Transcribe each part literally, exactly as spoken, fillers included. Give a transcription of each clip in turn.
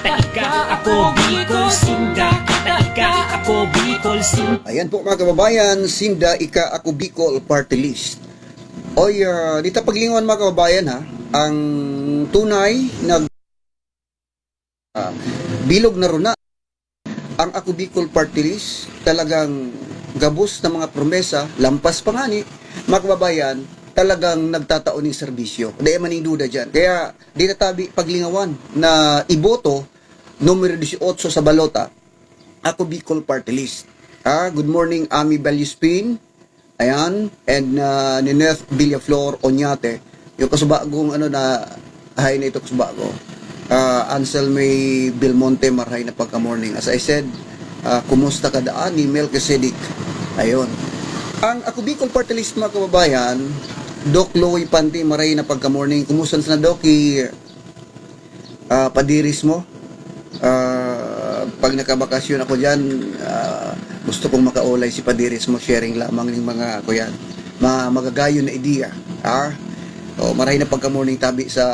Taika ako Bicol Sinda, taika ako Bicol Sinda. Ayan po, mga kababayan, Sinda Ika Ako Bicol Party List. Oy, ah, di ta paglingawan, mga kababayan, ha, ang tunay na, ah, bilog na runa. Ang Ako Bicol Party List, talagang gabos na mga promesa, lampas pa ngani, mga kababayan, talagang nagtatao ning serbisyo. Dai man ning duda diyan. Kaya di ta tabi paglingawan na iboto, numero dieciocho sa balota, Ako Bicol Party List. Ah, good morning, Ami Bellispin. Ayan, and, ah, Nineth Villaflor Oñate. Yung kasubagong, ano, na, hay na ito, kasubago. Ah, Ansel May Belmonte, marhay na pagka-morning. As I said, ah, kumusta ka daan ni Melchizedek? Ayun. Ang Ako Bicol Party List, mga kababayan, Doc Louie Panti, maray na pagka-morning. Kumusta na, Doc? I, ah, padiris mo? Ah, pag nakabakasyon ako dyan, ah, gusto kong makaulay si padiris mo. Sharing lamang ng mga, kuyan, ma-, magagayon na ideya. Ah? O, maray na pagka-morning tabi sa,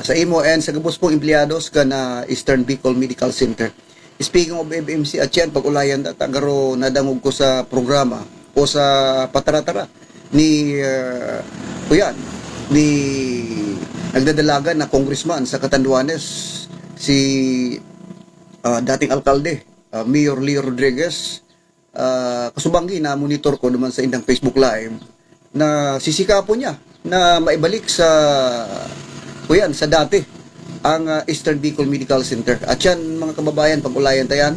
sa imo and sa gabos pong empleyados kan, ah, Eastern Bicol Medical Center. Speaking of F M C, at yan, pag-ulayan ta, ta, garo nadangog ko sa programa o sa patara-tara ni, ah, kuyan, ni nagdadalagan na congressman sa Catanduanes, si, ah, dating alkalde, ah, Mayor Leo Rodriguez. Ah, kasubanggi na monitor ko naman sa indang Facebook Live na sisikapon niya na maibalik sa, kuyan, sa dati ang, ah, Eastern Bicol Medical Center. At yan, mga kababayan, pag-ulayan ta yan.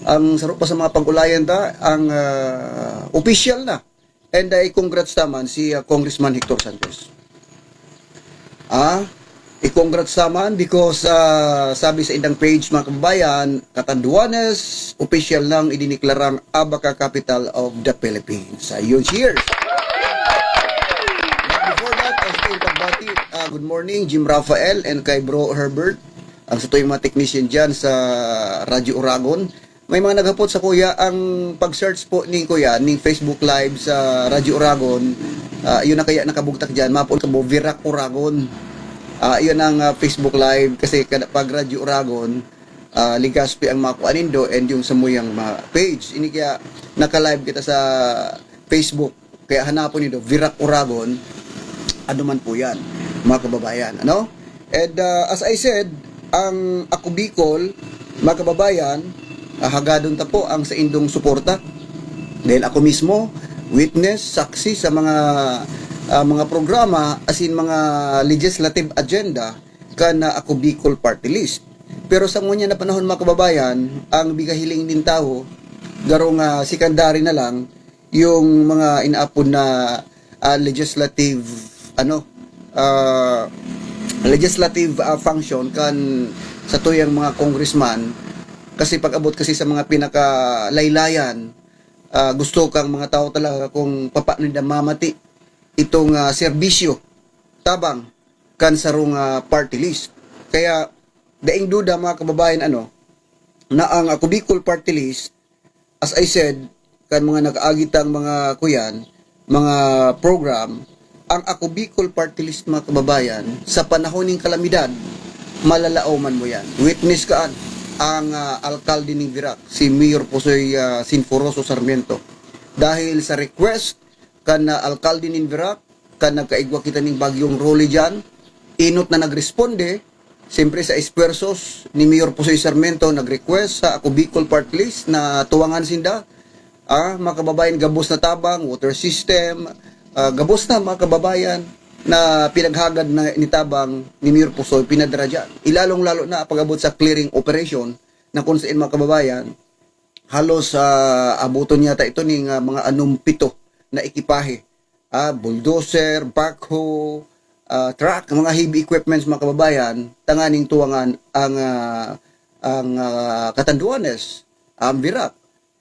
Ang saro pa sa mga pag-ulayan ta, ang, ah, official na. And, ah, i-congrats naman si, ah, Congressman Hector Santos. Ah, i-congrats naman because, ah, sabi sa indang page, mga kababayan, Catanduanes, official nang idiniklarang Abaca Capital of the Philippines. Ayun, cheers! But before that, ang sa iyong pagbati, ah, good morning, Jim Rafael and kay Bro Herbert, ang sa tuyong mga technician dyan sa Radyo Oragon. May mga naghapot sa kuya, ang pag-search po ni kuya, ning Facebook Live sa Radyo Oragon, ah, yun na kaya nakabugtak dyan, mapoon ka mo, Virac Oragon. Ah, yun ang, ah, Facebook Live, kasi kada, pag Radyo Oragon, ah, Legazpi ang makuha nindo and yung samuyang mga page. Ini kaya naka-live kita sa Facebook. Kaya hanapon nindo, Virac Oragon, ano man po yan, mga kababayan. Ano? And, ah, as I said, ang Ako Bicol, mga kababayan, ah, hagadon ta po ang saindong suporta. Dahil ako mismo, witness, saksi sa mga, ah, mga programa, as in mga legislative agenda, kan, ah, Ako Bicol Party List. Pero sa ngunyan na panahon, mga kababayan, ang bigahiling nin tawo, garo nga secondary na lang yung mga inaapod na, ah, legislative, ano, ah, legislative, ah, function kan sa tuyang mga congressman. Kasi pag-abot kasi sa mga pinakalaylayan, ah, gusto kang mga tao talaga kung papaano nila mamati itong, ah, serbisyo tabang kan sarong, ah, party list. Kaya, daing duda, mga kababayan, ano, na ang Ako Bicol Party List, as I said, kan mga nakaagi tang mga kuyan, mga program, ang Ako Bicol Party List, mga kababayan, sa panahon ning kalamidad, malalaoman mo yan. Witness kaan, ang, ah, alkalde ning Virac, si Mayor Pusoy, ah, Sinforoso Sarmiento. Dahil sa request kan, ah, alkalde nin Virac, kan nagkaigwa kita ning Bagyong Rolly diyan, inot na nagresponde, siyempre sa esfuerzos ni Mayor Pusoy Sarmiento, nag-request sa Ako Bicol Party List na tuwangan sinda. Ah, mga kababayan, gabos na tabang, water system, ah, gabos na, mga kababayan, na pinaghagad na ni tabang ni Mayor Pusoy, pinadara diyan. Ilalong-lalo na pag-abot sa clearing operation na kung saan, mga kababayan, halos, ah, abuton yata ito ning, ah, mga anom pito na ekipahe. Ah, bulldozer, backhoe, ah, truck, mga heavy equipments, mga kababayan, tanganing tuwangan ang, ah, ang, ah, Catanduanes, ang Virac,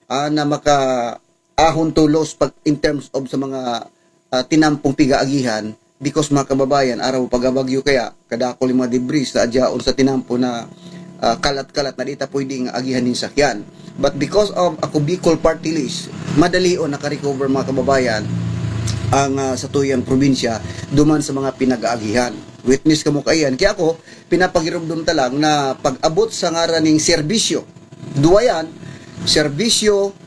ah, na makaahon tolos pag, in terms of sa mga, ah, tinampong pigaagihan, because, mga kababayan, araw pagabagyo kaya, kadakol yung mga debris na adyaon sa tinampo na, ah, kalat-kalat na di ta pwedeng agihan nin sakyan. But because of Ako Bicol Party List, madali o nakarecover, mga kababayan, ang, ah, satuyang probinsya duman sa mga pinag-aagihan. Witness kamo kaiyan. Kaya ako, pinapagirumdom ta lang na pag-abot sa ngaran ning serbisyo, duwa yan, serbisyo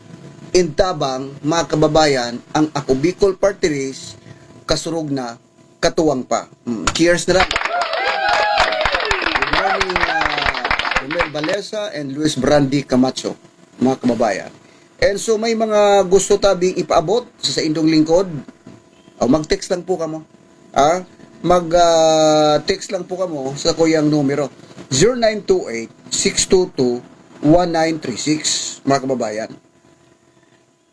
and tabang, mga kababayan, ang Ako Bicol Party List, kasurog na, katuwang pa. Mm, cheers na lang. Good morning, ah, Romel Balesa and Luis Brandy Camacho, mga kababayan. And so, may mga gusto tabing ipaabot sa saindong lingkod. O, mag-text lang po kamo. Ah, mag, ah, text lang po kamo sa kuyang numero, zero nine two eight, six two two, one nine three six, mga kababayan.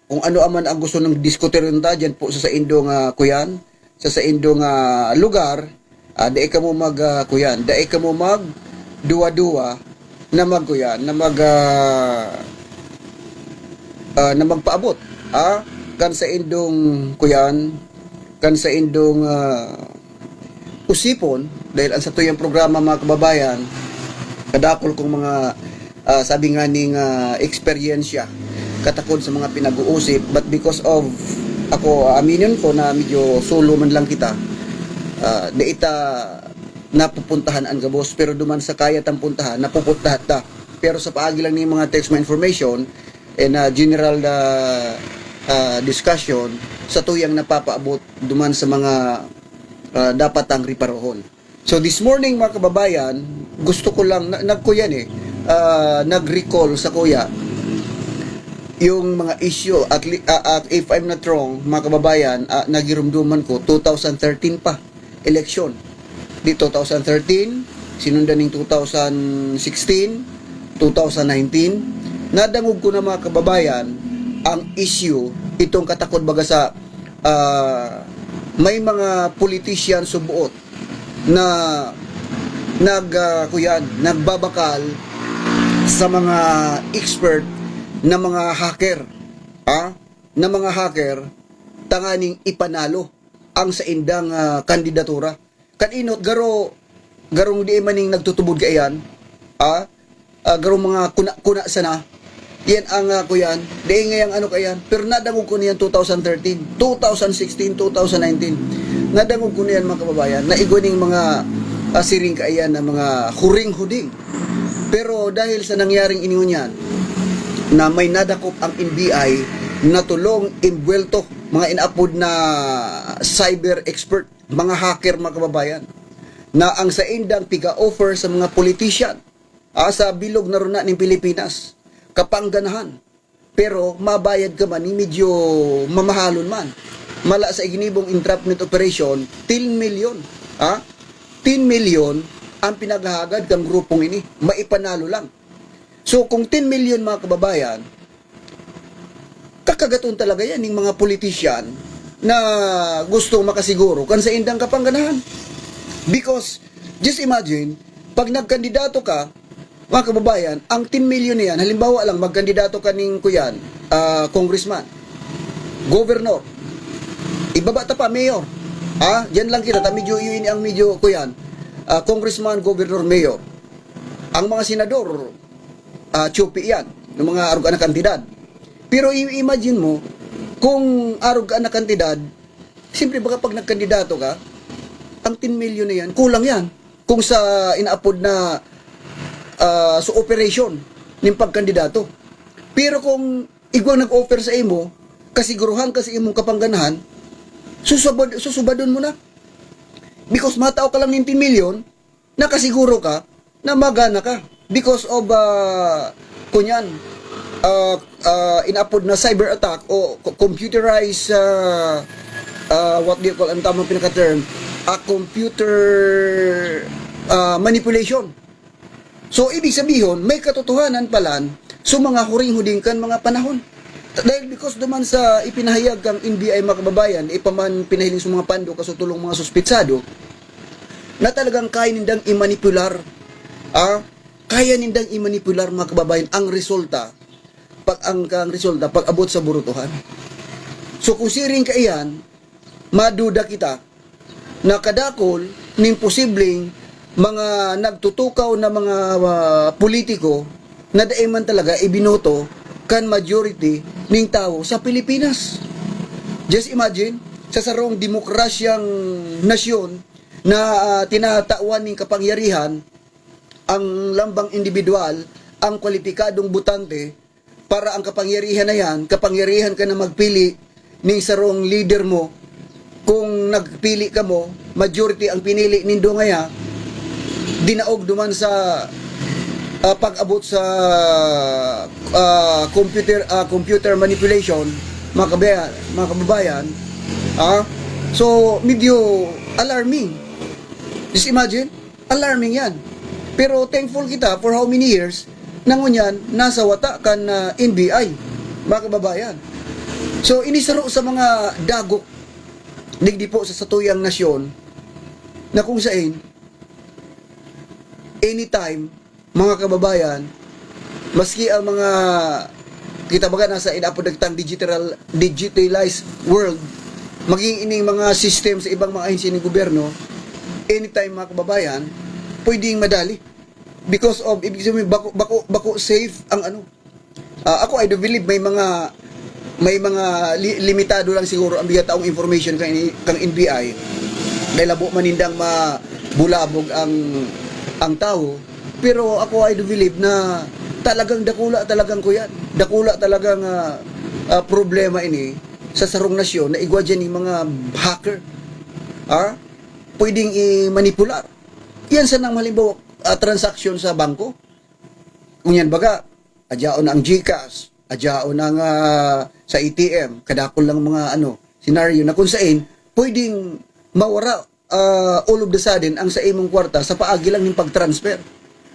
Kung ano aman ang gusto nang diskutirin ta dyan po sa saindong, ah, kuyan, sa saindong, ah, lugar, ah, dai kamo mag, ah, kuyan, dai kamo mag duwa-duwa na mag, kuyan, na mag, ah, ah, na magpaabot, ah, kan saindong, kuyan, kan saindong, ah, usipon, dahil ang satuyang programa, mga kababayan, kadakol kong mga, ah, sabi nga ning, ah, eksperyensya, katakod sa mga pinag-uusip, but because of, ako, aminin ko na medyo solo man lang kita, ah, dai ta napupuntahan ang gabos, pero duman sa kaya tang puntahan, napupuntahan ta. Pero sa paagi lang ning mga text, mga information, and, ah, general na, ah, discussion, satuyang napapaabot duman sa mga, ah, dapat tang riparohon. So this morning, mga kababayan, gusto ko lang, na, nagkuyan eh, ah, nag-recall sa kuya yung mga issue, at le-, ah, ah, if I'm not wrong, mga kababayan, ah, nagirumduman ko, two thousand thirteen pa, eleksyon. Di two thousand thirteen, sinundan ning two thousand sixteen, two thousand nineteen. Nadangog ko na, mga kababayan, ang issue, itong katakod baga sa, ah, may mga politician subuot na nag, ah, kuyan, nagbabakal sa mga expert na mga hacker, ah, na mga hacker tanganing ipanalo ang saindang, ah, kandidatura. Kan inot, garo, garong di maning nagtutubod kaiyan, ah, ah, garong mga kuna-kuna sana. Yan ang, ah, kuyan, dai ngayang ano kaiyan, pero nadangog ko niyan two thousand thirteen, two thousand sixteen, two thousand nineteen. Nadangog ko niyan, mga kababayan, na igwa ning mga, ah, siring kaiyan na mga huring-huding. Pero dahil sa nangyaring ini ngunyan, na may nadakop ang N B I na tolong imbuwelto, mga inaapod na cyber expert, mga hacker, mga kababayan, na ang saindang piga-offer sa mga politician, ah, sa bilog na runa nin Pilipinas, kapangganahan. Pero mabayad ka man nin medyo mamahalon man. Mala sa iginibong entrapment operation, ten million. Ha? Ten million ang pinaghahagad kang grupong ini. Maipanalo lang. So, kung ten million, mga kababayan, kakagaton talaga yan ning mga politician na gustong makasiguro kan saindang kapangganahan. Because, just imagine, pag nagkandidato ka, mga kababayan, ang ten million na yan, halimbawa lang, magkandidato ka ning, kuyan, ah, congressman, governor, ibaba ta pa, mayor. Ah, diyan lang kita, ta medyo, yun ang medyo, kuyan, ah, congressman, governor, mayor. Ang mga senador, ah, tsupi yan, ng mga arog na kantidad. Pero i-, imagine mo, kung arog ka na kantidad, siyempre baka pag nagkandidato ka, ang ten million na yan, kulang yan. Kung sa inaapod na, ah, sa operation ng pagkandidato. Pero kung igwang nag-offer sa imo, kasiguruhan ka sa imong kapangganahan, susubad, susubadon mo na. Because matao ka lang ng ten million, nakasiguro ka na magana ka because of, ah, kunyan, ah, ah, inaapod na cyber attack o co-, computerized, ah, ah, what do you call, ang tamang pinaka-term? A computer, ah, manipulation. So, ibig sabihon, may katotohanan palan sa mga huring-huding kan mga panahon. Dahil because duman sa ipinahayag kang N B I, mga kababayan, ipaman pinahiling sa mga pando, kaso tolong mga suspitsado, na talagang kaya nindang i-manipular, ah, kaya nindang i-manipular, mga kababayan, ang resulta, pag ang, ang resulta, pag abot sa burutuhan. So, kung siring kaiyan, maduda kita na kadakol ning posibleng mga nagtutukaw na mga, ah, politiko na dai man talaga ibinoto kan majority ning tawo sa Pilipinas. Just imagine, sa sarong demokrasyang nasyon na, ah, tinatawan ning kapangyarihan ang lambang indibidwal, ang kwalipikadong botante, para ang kapangyarihan na yan, kapangyarihan ka na magpili ning sarong leader mo. Kung nagpili ka mo, majority ang pinili nindo ngaya, dinaog duman sa, ah, pag-abot sa, ah, computer, ah, computer manipulation, mga kabayan, mga kababayan, ah, so, medyo alarming. Just imagine, alarming yan. Pero thankful kita for how many years na ngunyan nasa wata kan, ah, N B I, mga kababayan. So, ini saro sa mga dagok digdi po sa satuyang nasyon na kung sain, anytime, mga kababayan, maski ang mga, kita baga, nasa inapod na kitang digital, digitalized world, maging ining mga system sa ibang mga ahensya ng gobyerno, anytime, mga kababayan, pwedeng madali. Because of, ibig sabihin, bako, bako, bako safe ang ano. Ah, ako, I do believe may mga, may mga li-, limitado lang siguro ang bigataong information kang, kang N B I. Dahil labo man nindang mabulabog ang, ang tawo. Pero ako, I do believe na talagang dakula, talagang kuyan. Dakula talagang, ah, ah, problema ini sa sarong nasyon na igwa dyan yung mga hacker. Ah? Pwedeng i-manipular. Yan sanang halimbawa, ah, transaksyon sa bangko. Ngunyan baga, adyaon na ang GCash, adyaon na nga sa A T M, kadakol lang mga ano, senaryo na kung sain, pwedeng mawara, ah, all of the sudden ang sa imong kwarta sa paagi lang ning pag-transfer.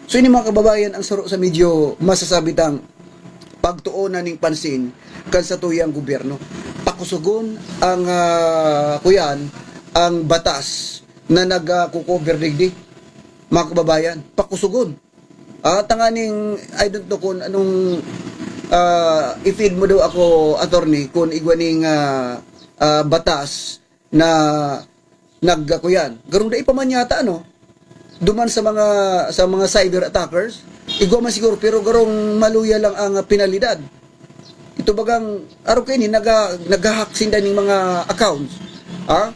So, ini, mga kababayan, ang saro sa medyo masasabi tang pagtuonan ning pansin kan satuyang gobyerno. Pakusugon ang, ah, kuyan, ang batas na nag, ah, kukober digdi, mga kababayan. Pakusugon. Ah, tanganing, I don't know kung anong, ah, i-feed mo daw ako, attorney, kung igwa ning, ah, ah, batas na nagkakuyan. Garong dai pa man yata, ano? Duman sa mga, sa mga cyber attackers, igwa man siguro, pero garong maluya lang ang, ah, penalidad. Ito bagang, araw kaini, naga-, nagha-hack sinda ning mga accounts. Ha?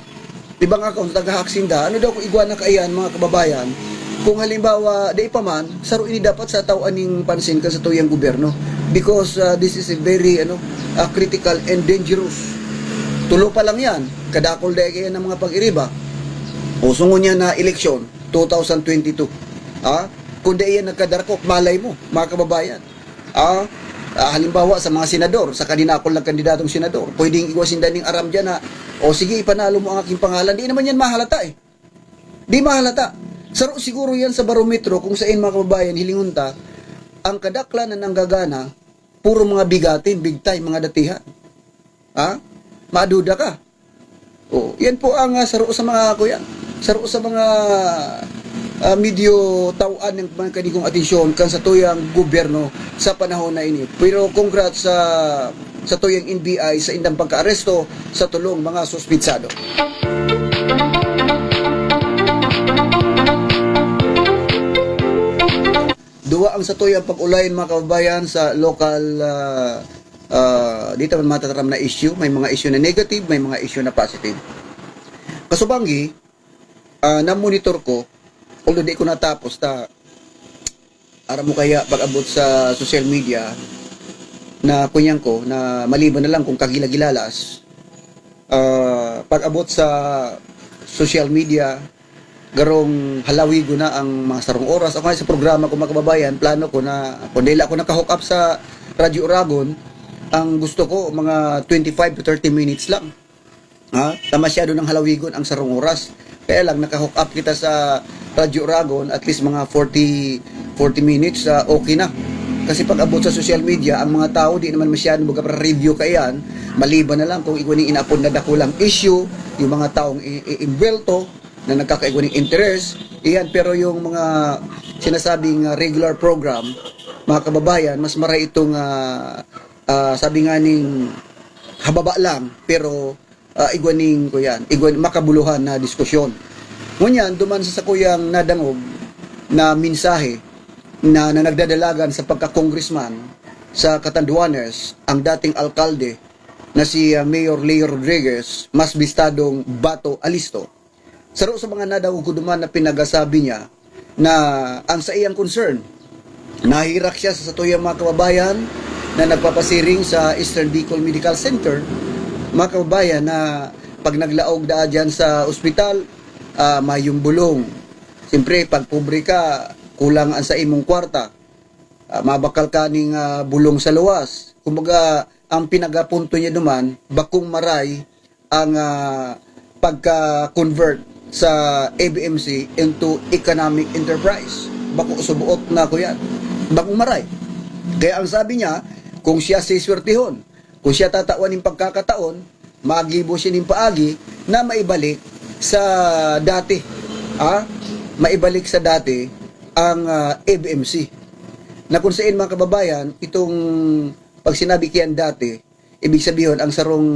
Ibang accounts, nagha-hack sinda. Ano daw kung igwa na kaiyan, mga kababayan? Kung halimbawa, dai pa man, saro ini dapat sa taw aning pansin kan satuyang gobyerno. Because, ah, this is a very, ano, ah, critical and dangerous. Tulo pa lang yan. Kadakol dai kaiyan ng mga pag-iriba. O, sungon niya na eleksyon, two thousand twenty-two. Ha? Kung dai yan nagkadarakop, malay mo, mga kababayan. Ah, ah, halimbawa, sa mga senador, sa kadinakol na kandidatong senador, pwedeng igwa sinda ning aram dyan na, "O sige, ipanalo mo ang aking pangalan." Di naman yan mahalata eh. Di mahalata. Saro siguro yan sa barometro kung sain, mga kababayan, hilingon ta, ang kadaklan na nanggagana, puro mga bigatin, big time, mga datihan. Ha? Maduda ka. Oh, yan po ang, ah, saro sa mga, kuya, saro sa mga, ah, medyo taw-an ng pangkanigong atensyon kan satuyang gobyerno sa panahon na ini. Pero congrats sa, sa tuyang N B I sa indang pagkaaresto sa tulong mga suspitsado. Duwa ang satuyang pag-ulayan, mga kababayan, sa local, ah, ah, di ta man matataram na issue. May mga issue na negative, may mga issue na positive. Kasubanggi, ah, na-monitor ko, although di ko natapos, ta, aram mo kaya pag-abot sa social media, na kunyang ko, na maliban na lang kung kagilagilalas, ah, pag-abot sa social media, garong halawigon na ang mga sarong oras. Ako nga sa programa ko, mga kababayan, plano ko na, kung dahil ako naka-hook up sa Radyo Oragon, ang gusto ko, mga twenty-five to thirty minutes lang. Ha? Ta masyado nang halawigon ang sarong oras. Kaya lang, naka-hook up kita sa Radyo Oragon, at least mga forty, forty minutes, ah, okay na. Kasi pag-abot sa social media, ang mga tao di naman masyado mag-review kaiyan, maliban na lang kung igwa ning inaapod na dakulang issue, yung mga taong i-, i-, imbwelto, na nagkakaigwa ning interes, iyan. Pero yung mga sinasabing, ah, regular program, mga kababayan, mas maray itong, ah, ah, sabi nga ning hababa lang, pero, ah, igwa ning, kuyan, igwa, makabuluhan na diskusyon. Ngunyan, duman sa sakuyang nadangog na mensahe na, na nagdadalagan sa pagka-congressman sa Catanduanes, ang dating alkalde na si, ah, Mayor Leo Rodriguez, mas bistadong Bato Alisto. Saro sa mga nadangog ko duman na pinagasabi niya na ang saiyang concern, nahirak siya sa satuyang mga kababayan na nagpapasiring sa Eastern Bicol Medical Center, mga kababayan na pag naglaog daa diyan sa ospital, ah, mayong bulong. Siyempre, pag pobre ka, kulang ang sa imong kwarta. Ah, mabakal ka ning, ah, bulong sa luwas. Kumbaga, ang pinagapunto niya duman, bakong maray ang, ah, pagka-convert sa A B M C into economic enterprise. Bako subuot na ko yan. Bakong maray. Kaya ang sabi niya, kung siya siswertihon, kung siya tatawan nin pagkakataon, magibo siya nin paagi na maibalik sa dati. Ah, maibalik sa dati ang, ah, A B M C. Na kung sain, mga kababayan, itong pag sinabi kiyan dati, ibig sabihin, ang sarong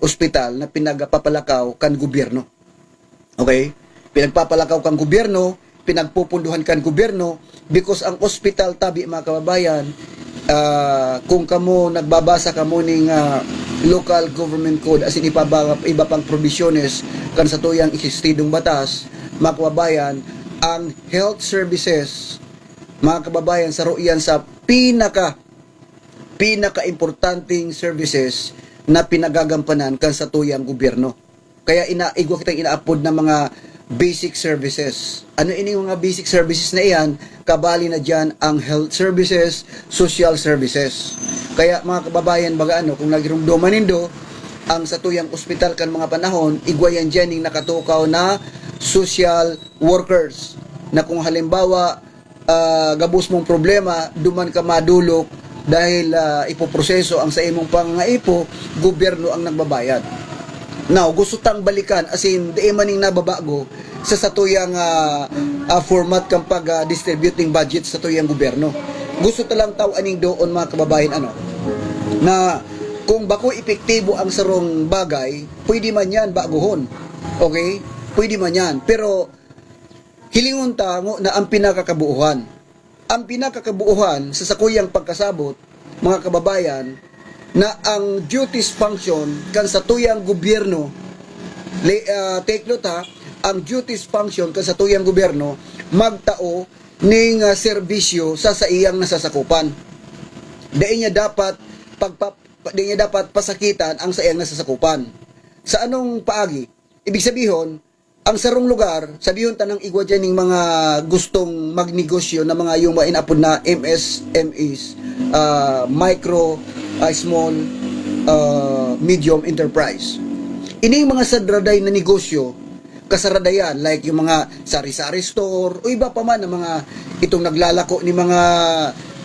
ospital na pinagpapalakaw kan gobyerno. Okay? Pinagpapalakaw kan gobyerno, pinagpupunduhan kan gobyerno, because ang ospital tabi, mga kababayan, ah, kung kamo nagbabasa kamo ning, ah, local government code, asin iba, iba pang probisyones kan satuyang existidong batas, mga kababayan, ang health services, mga kababayan, saro iyan sa pinaka, pinaka-importanteng services na pinagagampanan kan satuyang gobyerno. Kaya ina-, igwa kitang inaapod na mga basic services. Ano ining mga basic services na iyan? Kabali na diyan ang health services, social services. Kaya, mga kababayan, baga ano, kung nagirumdoman nindo, ang satuyang ospital kan mga panahon, igwa yan diyan ning nakatukaw na social workers, na kung halimbawa, ah, gabos mong problema, duman ka madolok dahil, ah, ipoproseso ang sa imong pangangaipo, gobyerno ang nagbabayad. Now, gusto tang balikan, as in, dai man ning nababago sa satuyang, ah, ah, format kan pag, ah, distribute ning budget sa satuyang gobyerno. Gusto ta lang taw aning doon, mga kababayan, ano, na kung bako epektibo ang sarong bagay, pwede man yan baguhon. Okay? Pwede man yan. Pero hilingon ta ngo na ang pinakakabuuhan. Ang pinakakabuuhan sa sakuyang pagkasabot, mga kababayan, na ang duties function kan satuyang gobyerno, le-, ah, take note ha, ang duties function kan satuyang gobyerno magtao ning, ah, serbisyo sa saiyang nasasakupan. Dai niya dapat pagpa-, dai niya dapat pasakitan ang saiyang nasasakupan. Sa anong paagi? Ibig sabihon, ang sarong lugar, sabihon ta nang igwa diyan ning mga gustong magnegosyo na mga yung mga inaapod na M S M Es, ah, micro, ah, small, ah, medium enterprise. Ining mga sadraday na negosyo, kasaradayan, like yung mga sari-sari store, o iba pa man na mga itong naglalako ni mga,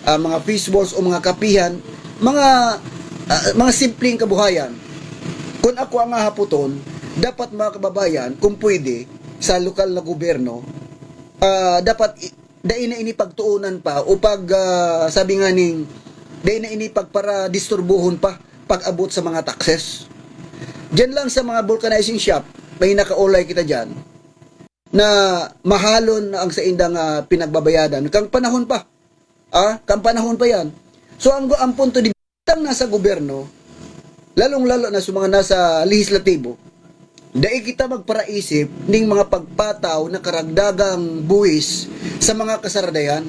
ah, mga fishballs o mga kapihan, mga, ah, mga simpleng kabuhayan. Kung ako ang hahapoton, dapat, mga kababayan, kung pwede, sa lokal na gobyerno, ah, dapat i-, dai na ini pagtuunan pa o pag, ah, sabi nga ning, dai na ini pagparadisturbuhon pa pag-abot sa mga taxes. Diyan lang sa mga vulcanizing shop, may nakaulay kita diyan na mahalon na ang saindang, ah, pinagbabayadan kang panahon pa. Ah, kang panahon pa yan. So, ang, ang punto di, tang nasa gobyerno, lalong-lalo na sa mga nasa lehislatibo, dai kita magparaisip ning mga pagpataw na karagdagang buwis sa mga kasaradayan.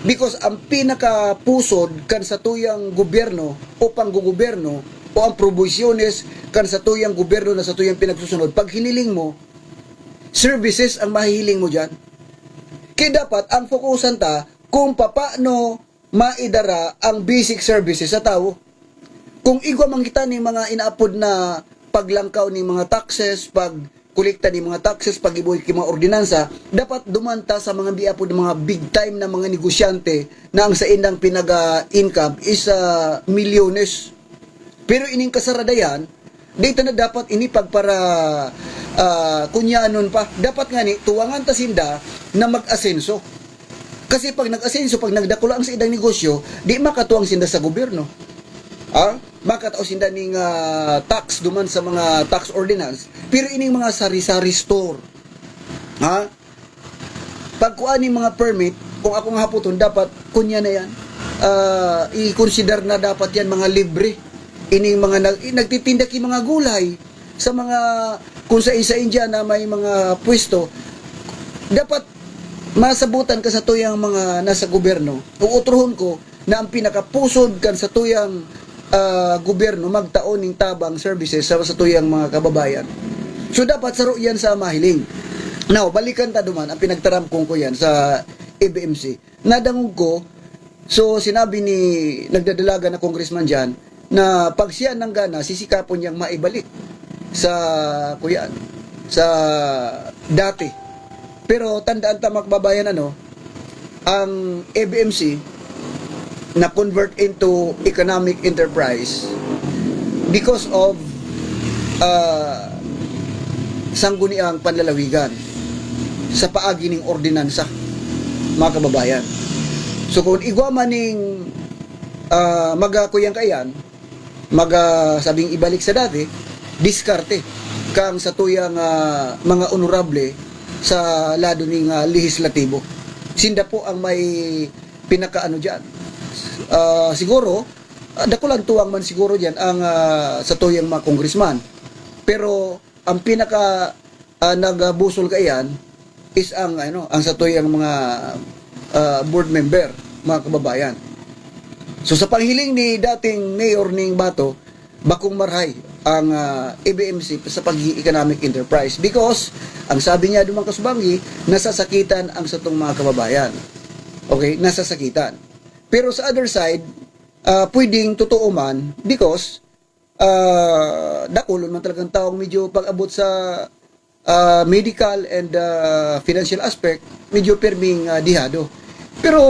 Because ang pinakapusod kan satuyang gobyerno o panggogobyerno o ang probisyones kan satuyang gobyerno na satuyang pinagsusunod, pag hiniling mo, services ang mahihiling mo diyan. Kaya dapat ang fokusan ta kung papaano maidara ang basic services sa tawo. Kung igwa man kita ning mga inaapod na paglangkaw ning mga taxes, pagkolekta ning mga taxes, pag-iboy ki mga ordinansa, dapat duman ta sa mga miapod na mga big time na mga negosyante na ang saindang pinaga-income is, ah, milyones. Pero ining kasaradayan, di ta na dapat ini pagpara-, ah, kunyanon pa. Dapat ngani, tuwangan ta sinda na mag-asenso. Kasi pag nag-asenso, pag nagdakula ang saindang negosyo, di makatuwang sinda sa gobyerno. Ah? Makatao sinda ning, ah, tax duman sa mga tax ordinance. Pero ining mga sari-sari store, ha? Pagkuha ning mga permit, kung ako nga haputon, dapat, kunya na yan, ah, i-consider na dapat yan mga libre. ining mga nag-, nagtitinda ki mga gulay sa mga, kung sa isa India na may mga pwesto, dapat masabutan ka sa tuyang mga nasa gobyerno. Uutrohon ko na ang pinakapusod kan sa tuyang, ah, gobyerno magtao ning tabang services sa, sa tuyang mga kababayan. So, dapat saro yan sa mahiling. Now, balikan ta duman ang pinagtaram kong ko yan sa A B M C. Nadangog ko, so, sinabi ni nagdadalaga na congressman diyan na pag siya nanggana, sisikapon niyang maibalik sa, kuyan, sa dati. Pero tandaan ta, mga kababayan, ano, ang A B M C na convert into economic enterprise because of, ah, sangguniang panlalawigan sa paagi ning ordinansa, mga kababayan. So, kung igwa man ning, ah, magakuyang kaiyan, maga-, sabing ibalik sa dati, diskarte kang sa tuyang, ah, mga onorable sa lado ning, ah, lehislatibo. Sinda po ang may pinakaano diyan. Ah, siguro, ah, dakulang tuwang man siguro diyan ang, ah, sa tuyang mga congressman. Pero ang pinaka, ah, nagbusol kaiyan is ang, ano, ang sa tuyang mga, ah, board member, mga kababayan. So, sa panghiling ni dating Mayor ning Bato, bakong marahay ang, ah, A B M C sa pagiging economic enterprise because ang sabi niya duman, kasubangi, nasasakitan ang satong mga kababayan. Okay? Nasasakitan. Pero sa other side, ah, pwedeng totoo man because, ah, dakulon man talagang taong medyo pag-abot sa, ah, medical and, ah, financial aspect, medyo pirming, ah, dihado. Pero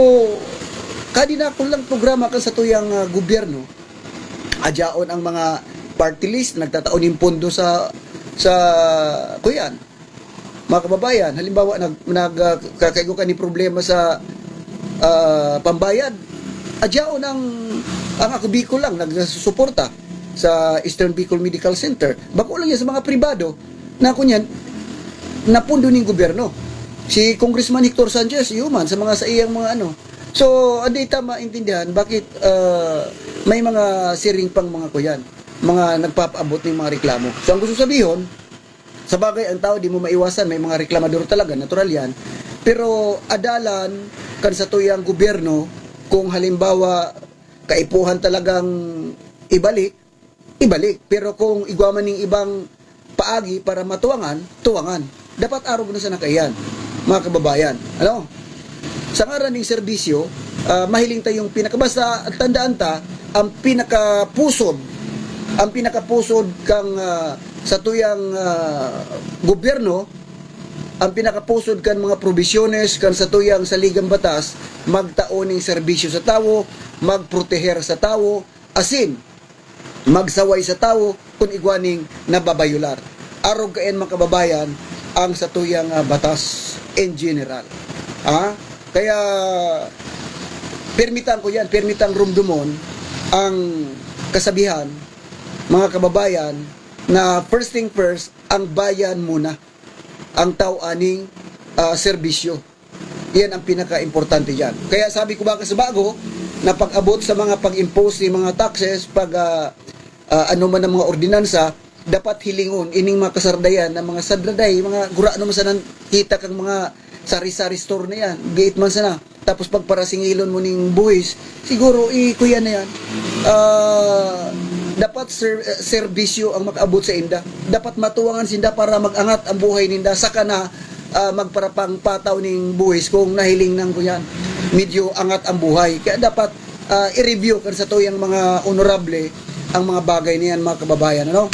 kadi na lang programa kan sa tuyang, ah, gobyerno, adyaon ang mga party list, nagtatao nin pondo sa, sa, kuyan, mga kababayan. Halimbawa, nag-, nag-, ah, kakaigo ka ni problema sa, ah, pambayad, adyaon ang, ang Ako Bicol lang nagsusuporta sa Eastern Bicol Medical Center. Bako lang yan sa mga pribado na kunyan, napundo ning gobyerno. Si Congressman Hector Sanchez, iyo man, sa mga sa iyang mga ano. So, hindi ta maintindihan bakit, ah, may mga siring pang mga kuyan, mga nagpapaabot ng mga reklamo. So, ang gusto sabihon, sa bagay, ang tao di mo maiwasan, may mga reklamador talaga, natural yan. Pero adalan kan sa tuyang gobyerno, kung halimbawa, kaipuhan talagang ibalik, ibalik. Pero kung igwa man ning ibang paagi para matuwangan, tuwangan. Dapat arog na sana kaiyan, mga kababayan. Ano? Sa ngaran ning serbisyo, ah, mahiling tayong pinaka-, basta tandaan ta, ang pinakapusod, ang pinakapusod kang, ah, sa tuyang, ah, gobyerno, ang pinakapusod kan mga probisyones kan sa tuyang saligang batas, magtao ning serbisyo sa tawo, magproteher sa tawo, asin magsaway sa tawo kun igwa ning nababayular. Arog kayan, mga kababayan, ang sa tuyang, ah, batas in general. Ah, kaya pirmi tang kuyan, pirmi tang rumdumon ang kasabihan, mga kababayan, na first thing first, ang bayan muna, ang tao aning, ah, serbisyo. Yan ang pinaka-importante diyan. Kaya sabi ko, baka sa bago, na pag-abot sa mga pag-impose ni mga taxes, pag, ah, ah, ano man ang mga ordinansa, dapat hilingon ining mga kasardayan na mga sadraday, mga gurano man sana kita kang mga sari-sari store na yan, giit man sana. Tapos pagparasingilon mo ning buhis, siguro, i-, kuya na yan. Ah, dapat ser-, serbisyo ang makaabot sa inda. Dapat matuwangan sinda para mag-angat ang buhay ninda. Saka na, ah, magparapang pataw ning buhis kung nahiling nang kuyan. Medyo angat ang buhay. Kaya dapat, ah, i-review kan sa tuyang mga honorable ang mga bagay na yan, mga kababayan, ano?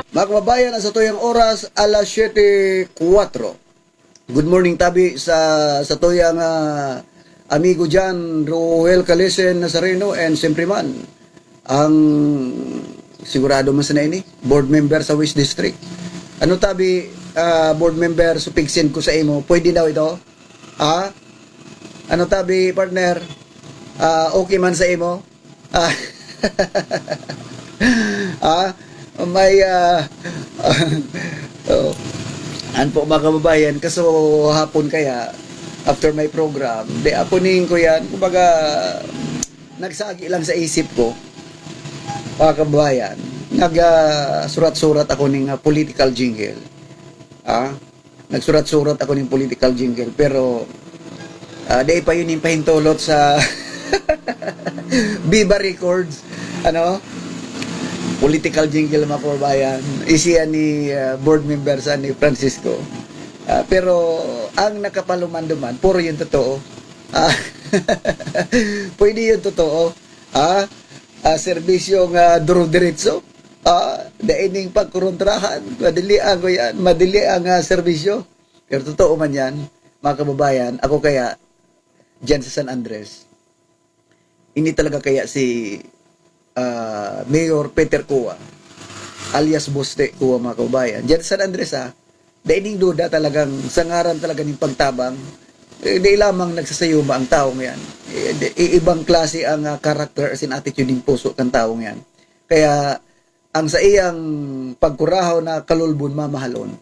Mga kababayan, ang sa tuyang oras, alas siyete kuwatro. Good morning, tabi, sa, sa tuyang, ah, amigo dyan, Roel Calesen Nazareno, and siyempre man, ang sigurado man sana ini, board member sa West District. Ano, tabi, ah, board member, so pig-send ko sa imo, pwede daw ito? Ah? Ano, tabi, partner? Ah, okay man sa imo? Ah, ah, may, ah, oh, an po, mga kababayan, kaso hapon kaya, after my program, di ako ning kuyan, kumbaga, nagsagi lang sa isip ko, mga kababayan, nag, ah, surat-surat ako ning, ah, political jingle. Ah, nagsurat-surat ako ning political jingle, pero, ah, di pa yun yung pahintulot sa Viva Records, ano? Political jingle, mga kababayan. Isiya ni, ah, board member sa ni Francisco. Ah, pero ang nakapaluman duman, puro yung totoo. Ah, pwede yung totoo. Ah, ah, serbisyong, ah, duro-diretso. Ah, dai ning pagkorontrahan. Madili ang, kuyan, madili ang, ah, serbisyo. Pero totoo man yan, mga kababayan, ako kaya, dyan sa San Andres, ini talaga kaya si, ah, Mayor Peter Cua, alias Boste Cua, mga kababayan. Diyan sa San Andres, ah, dai ning duda talagang sa ngaran talaga ning pagtabang, eh, dai lamang nagsasayuma ang taong yan. Eh, di, i-, ibang klase ang, ah, character as in attitude ning puso kan taong yan. Kaya, ang sa iyang pagkurahaw na kalulbon, mamahalon,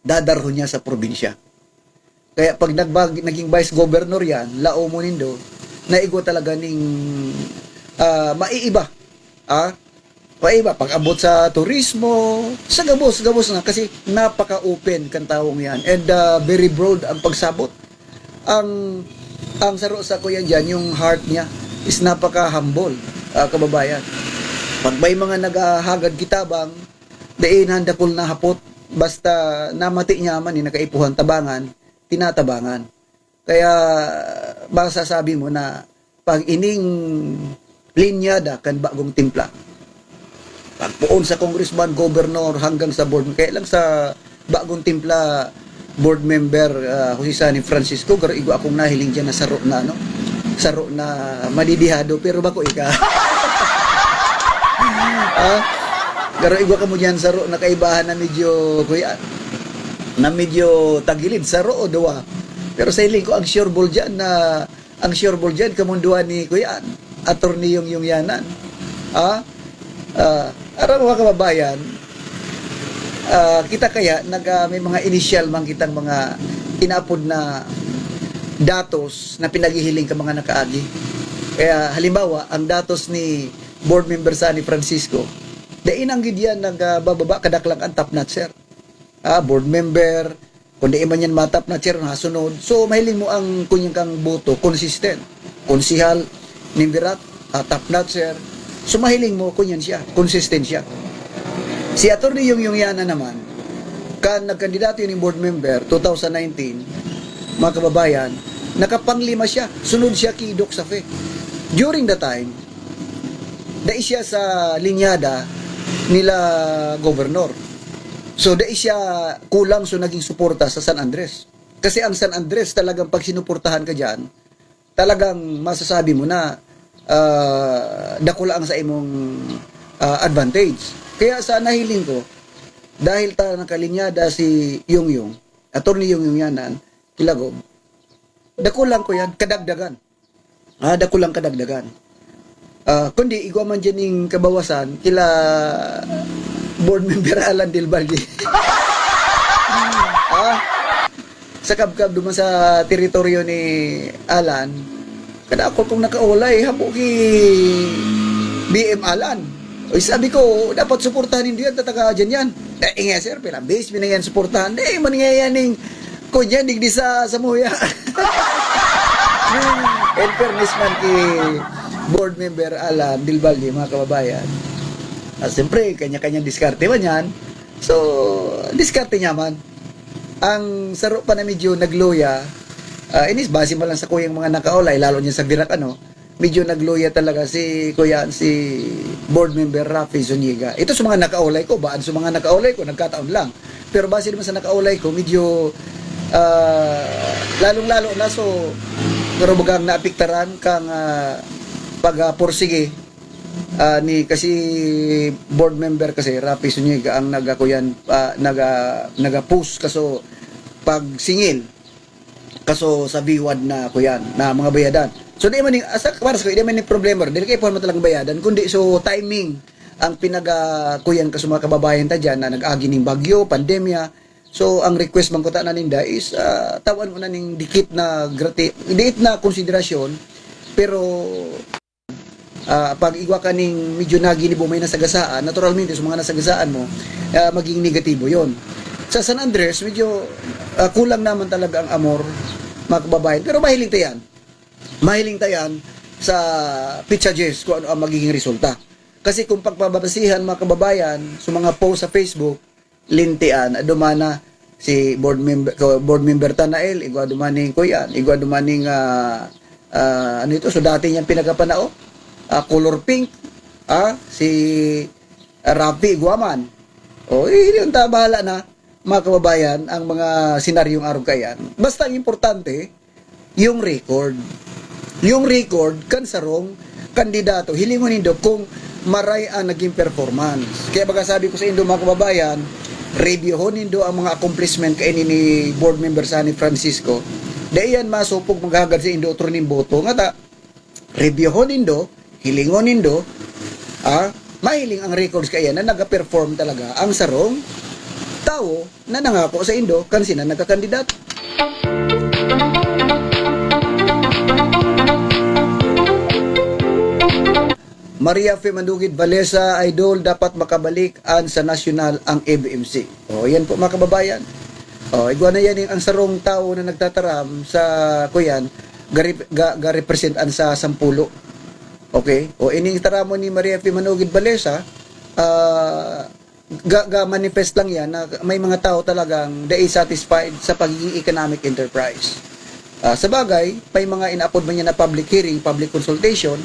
dadarhon niya sa probinsya. Kaya pag nagbag-, naging vice governor yan, laom mo nindo, naigwa talaga ning, ah, maiiba. Ah? Maiiba. Pag-abot sa turismo, sa gabos, gabos na. Kasi napaka-open kan tawong yan. And, ah, very broad ang pagsabot. Ang, ang saro sa kuya dyan, yung heart niya is napaka-humble, ah, kababayan. Pag may mga naghahagad kitabang, dai na dakul na hapot. Basta namati niya man, eh, nakaipuhan tabangan, tinatabangan. Kaya masasabi mo na pag ining linyada kan bagong timpla, pagpoon sa congressman, governor, hanggang sa board, kaya lang sa bagong timpla, board member, ah, Jose San Francisco, garo igwa akong nahiling diyan na saro na, ano, saro na madidihado, pero bako ika. Ah, garo igwa kamo diyan, saro na kaibahan na medyo, kuya, na medyo tagilid, saro o duwa. Pero sa hiling ko, ang sure ball diyan na, ang sure ball diyan, kamunduan ni, kuya, Attorney Yong Yong Yanan. Ah, ah, aram mo, mga kababayan, ah, kita kaya nag, ah, may mga initial man kitang mga inaapod na datos na pinaghihiling ka mga nakaagi. Kaya halimbawa, ang datos ni board member sa ni Francisco, dai nang gid yan nagbababa kadaklang ang top notcher. Ah, board member, kung di man yan matap na chair, nasunod. So, mahiling mo ang kunyang kang boto, consistent. Konsihal, nin Virac, ah, top notcher. So, mahiling mo, kunyan siya, consistent siya. Si Attorney Yong Yong Yana naman, kan nagkandidato yun yung board member, two thousand nineteen, mga kababayan, nakapanglima siya. Sunod siya ki Doc Safe. During the time, dai siya sa linyada nila gobernador. So, dai siya kulang sa naging suporta sa San Andres. Kasi ang San Andres, talagang pag sinuportahan ka diyan, talagang masasabi mo na, ah, dakula ang sa imong, ah, advantage. Kaya sa nahiling ko, dahil ta nakalinyada si Yong Yong, Attorney Yong Yong Yanan, Kilagob, dakulang ko yan, kadagdagan. Ah, dakulang kadagdagan. Ah, kundi igwa man diyan ning kabawasan kila board member Alan Del Valle. Ah, sa kabkab duman sa teritoryo ni Alan, kadakol kong nakaulay, habo ki B M Alan. Oy, sabi ko, "Dapat suportahan nindo yan, ta taga dyan yan." Eh, nga, sir, pila base, pinangyayaan suportahan. Eh, man nga yan, ning, ko dyan, digdi sa, sa Muya. In fairness man ki board member Alan Del Valle, mga kababayan. Ah, siyempre, kanya-kanyang diskarte man yan. So, diskarte niya man. Ang saro pa na medyo nagluya, ah, inis, base mo lang sa kuyang mga nakaulay, lalo niya sa Virac, ano, medyo nagluya talaga si kuya, si board member Rafi Zuniga. Ito sa mga nakaulay ko, baan sa mga nakaulay ko, nagkataon lang. Pero base naman sa nakaulay ko, medyo, ah, lalong-lalo na, so, pero bagang naapektaran kang, ah, pag, ah, porsige, ah, ni, kasi board member kasi, Rafi Zuniga, ang nagakuyan, ah, naga-, naga-post kaso pag singil. Kaso sa V one na, kuyan, na mga bayadan. So, di man yung, asa, para sa, di man yung problema, dili kaipuhan mo talagang bayadan, kundi so timing ang pinaga, kuyan, kaso mga kababayan ta dyan na nag-agi ning bagyo, pandemya, So, ang request man ko ta na ninda is, ah, tawan mo na ning dikit na grati-, dikit na konsiderasyon, pero, ah, pag igwa ka ning medyo naginibo may nasagasaan, naturalmente, sa mga nasagasaan mo, ah, maging negatibo yon. Sa San Andres, medyo, ah, kulang naman talaga ang amor, mga kababayan. Pero mahiling ta yan. Mahiling ta yan sa pitsa diyes kung ano ang magiging resulta. Kasi kung pagpababasihan, mga kababayan, sa mga post sa Facebook, lintian, adumana si board member, ko-, board member Tanael, igwa dumaning kuyan, igwa dumaning, ah, ah, ano ito, so dati niyang pinagapanao, ah, color pink, ah, si, ah, Rafi Guaman. O, eh, yun, ta, bahala na, mga kababayan, ang mga senaryong arog kayan. Basta ang importante, yung record. Yung record kan sarong kandidato. Hilingon nindo kung maray ang naging performance. Kaya baga sabi ko sa indo, mga kababayan, reviewon nindo ang mga accomplishment kaini ni board member sa ni Francisco. Dai yan masupog maghagad sa indo otro ning boto. Nga ta, reviewon nindo, hilingon nindo, ah, mahiling ang records kaya na nag-perform talaga ang sarong tawo na nangako sa indo kan sina nagkakandidato. Maria Fe Manugid Balesa, Idol, dapat makabalik an sa nasyonal ang A B M C. O, yan po, mga kababayan. O, igwa na yan ang sarong tawo na nagtataram sa, kuyan, ga-, ga-, ga-represent an sa Sampulo. Okay? O, ining taramon ni Maria Fe Manugid Balesa, ah, ga-, ga-manifest lang yan na may mga tao talagang dai satisfied sa pagiging economic enterprise. Ah, sa bagay, may mga inaapod man yan na public hearing, public consultation.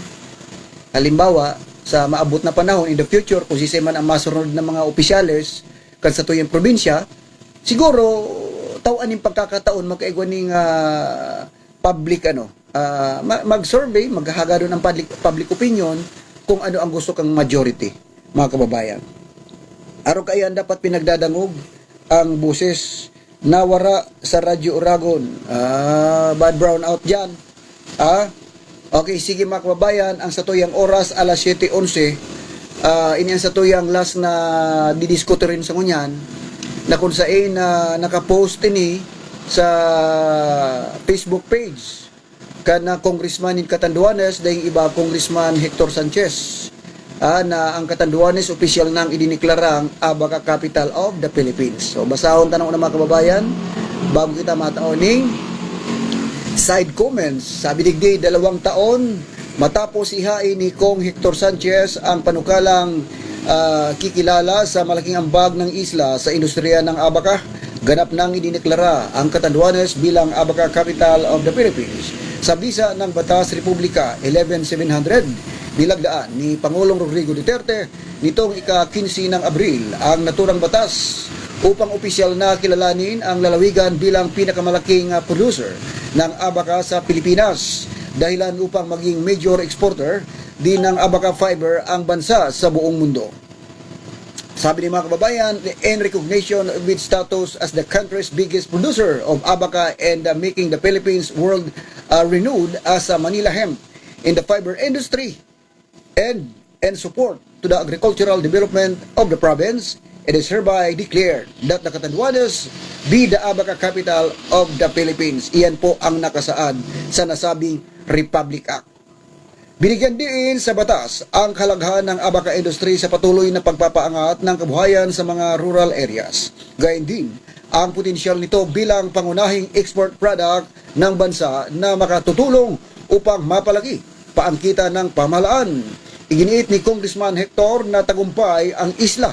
Halimbawa, sa maabot na panahon, in the future, kung sisay man ang masunod na mga opisyales kan satuyang probinsya, siguro, taw-an ning pagkakataon, magkaigwa ning, ah, public, ano, ah, ma-, mag-survey, maghahagadon ang public, public opinion kung ano ang gusto kang majority, mga kababayan. Arog kaiyan dapat pinagdadangog ang boses na wara sa Radyo Oragon. Ah, bad brownout diyan. Ah? Okay, sige, mga kababayan, ang satuyang oras alas siyete onse. Ah, ini ang satuyang last na didiskuto rin sa ngunyan, na kung sain na nakapost ini sa Facebook page kan, ah, Congressman nin Catanduanes, daing iba, Congressman Hector Sanchez, ah, na ang Catanduanes opisyal nang idineklarang Abaca Capital of the Philippines. So, basahon ta na una, mga kababayan, bago kita matao ning side comments. Sabi digdi, dalawang taon matapos ihain ni Cong Hector Sanchez ang panukalang, ah, kikilala sa malaking ambag ng isla sa industriya ng abaka, ganap nang idineklara ang Catanduanes bilang Abaca Capital of the Philippines. Sa bisa ng Batas Republika eleven seven hundred, nilagdaan ni Pangulong Rodrigo Duterte nitong ika-kinse ng Abril ang naturang batas upang opisyal na kilalanin ang lalawigan bilang pinakamalaking, ah, producer ng abaka sa Pilipinas, dahilan upang maging major exporter din ng abaka fiber ang bansa sa buong mundo. Sabi ni mga kababayan, in recognition of its status as the country's biggest producer of abaca and, uh, making the Philippines world, uh, renowned as a Manila hemp in the fiber industry and, and support to the agricultural development of the province, it is hereby declared that the Catanduanes be the abaca capital of the Philippines. Iyan po ang nakasaad sa nasabing Republic Act. Binigyan diin sa batas ang kahalagahan ng abaka industry sa patuloy na pagpapaangat ng kabuhayan sa mga rural areas. Gayon din, ang potensyal nito bilang pangunahing export product ng bansa na makatutulong upang mapalaki pa ang kita ng pamahalaan. Iginiit ni Congressman Hector na tagumpay ang isla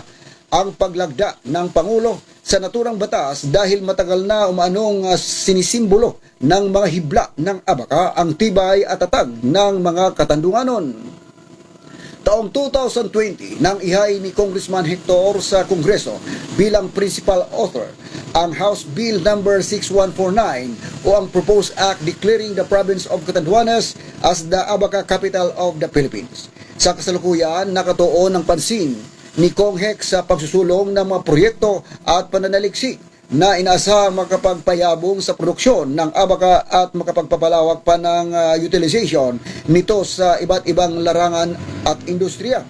ang paglagda ng Pangulo sa naturang batas dahil matagal na umaanong, ah, sinisimbolo ng mga hibla ng abaka ang tibay at tatag ng mga Katandunganon. Taong two thousand twenty, nang ihay ni Congressman Hector sa Kongreso bilang principal author ang House Bill Number six one four nine o ang Proposed Act Declaring the Province of Catanduanes as the Abaca Capital of the Philippines. Sa kasalukuyan, nakatuon ang pansin ni Cong Hec sa pagsusulong ng mga proyekto at pananaliksi na inaasahang makapagpayabong sa produksyon ng abaka at makapagpapalawak pa ng, ah, utilization nito sa iba't ibang larangan at industriya.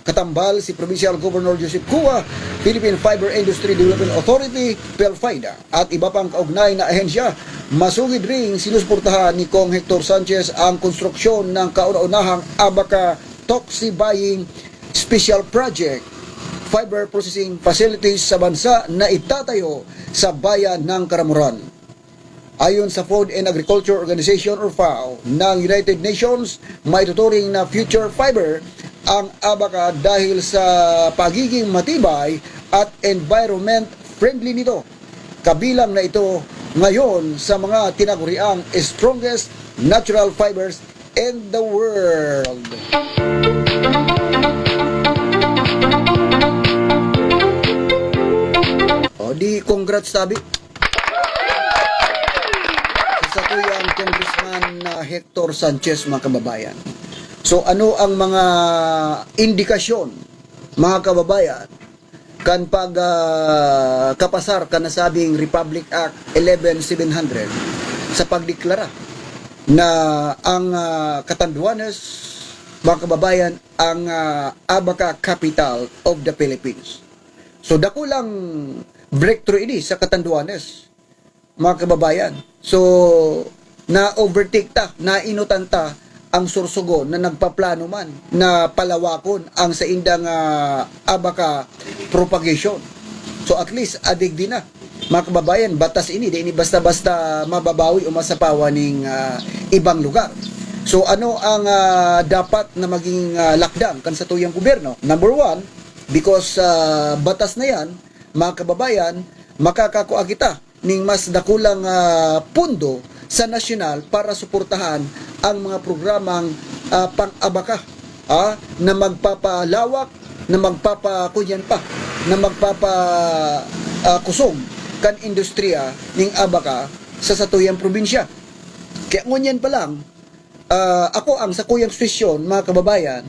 katambal si Provincial Governor Joseph Cua, Philippine Fiber Industry Development Authority, PELFIDA, at iba pang kaugnay na ahensya. Masugid ring sinusuportahan ni Cong Hector Sanchez ang konstruksyon ng kauna-unahang Abaca Toxi Buying Special Project, fiber processing facilities sa bansa na itatayo sa bayan ng Caramoran. Ayon sa Food and Agriculture Organization or FAO ng United Nations, maituturing na future fiber ang abaca dahil sa pagiging matibay at environment friendly nito. Kabilang na ito ngayon sa mga tinaguriang strongest natural fibers in the world. O di, congrats tabi. Sa satuyang Congressman na Hector Sanchez, mga kababayan. So, ano ang mga indikasyon, mga kababayan, kan pag, ah, kapasar kan nasabing Republic Act eleven seven hundred sa pagdeklara na ang, ah, Catanduanes, mga kababayan, ang, ah, Abaca capital of the Philippines. So, dakulang breakthrough ini sa Catanduanes, mga kababayan. So, na-overtake ta, nainutan ta ang Sorsogon na nagpaplano man na palawakon ang saindang, ah, abaca propagation. So, at least, adigdi na. Mga kababayan, batas ini, di ini basta-basta mababawi o masapawan ning, ah, ibang lugar. So, ano ang, ah, dapat na maging, ah, lakdang kan satuyang gobyerno? Number one, because, ah, batas na yan, mga kababayan, makakakua kita ning mas dakulang, ah, pondo sa nasyonal para suportahan ang mga programang, ah, pang-abaka, ah, na magpapalawak, na magpapa-, kunyan pa, na magpapa-, ah, kusog kan industriya ning abaka sa satuyang probinsya. Kaya ngunyan pa lang, ah, ako ang sakuyang suhestyon, mga kababayan,